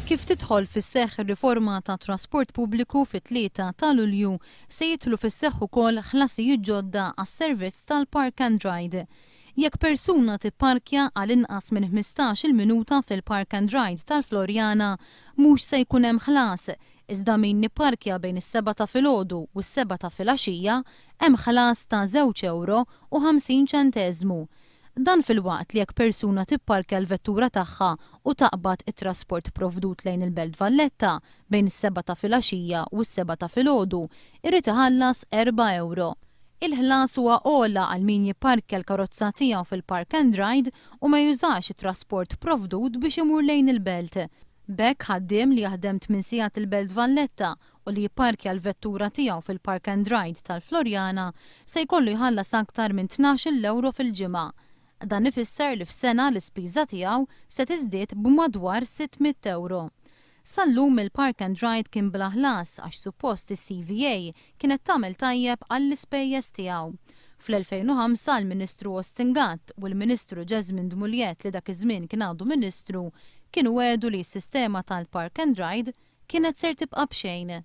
Kif tidħol fis-seħħ ir-riforma tat-trasport pubbliku fit-3 ta' Lulju, se jidħlu fis-seħħ ukoll ħlasijiet ġodda għas-servizz tal-Park and Ride. Jekk persuna tipparkja għal inqas minn 15-il minuta fil-Park and Ride tal-Floriana, mhux se jkun hemm ħlas, iżda min jipparkja bejn is-7 ta' filgħodu u s-7 ta' filgħaxija hemm ħlas ta' żewġ ewro u 50 ċenteżmu. Dan filwaqt li jekk persuna tipparkja l-vettura tagħha u taqbad it-trasport provdut lejn il-Belt Valletta bejn is-7 ta' filgħaxija u s-7 ta' filgħodu, irid iħallas 4 ewro. Il-ħlas huwa ogħla għal min jipparkja l-karozza tiegħu fil-Park and Ride u ma jużax it-trasport provdut biex imur lejn il-belt. B'hekk ħaddiem li jaħdem 8 sigħat il-Belt Valletta u li jipparkja l-vettura tiegħu fil-Park and Ride tal-Floriana se jkollu jħallas aktar minn 12 ewro fil-ġimgħa. Dan ifisser li f'sena l-ispiża tiegħu se tiżdied b'madwar 600 ewro. Sal-lum il-Park and Ride kien bla ħlas għax suppost is-CVA kienet tagħmel tajjeb għall-ispejjeż tiegħu. Fl-2005 l-Ministru Austin Gatt u l-Ministru Jesmond Mugliett, li dak iż-żmien kien għadu Ministru, kienu wegħdu li s-sistema tal-Park and Ride kienet ser tibqa' b'xejn.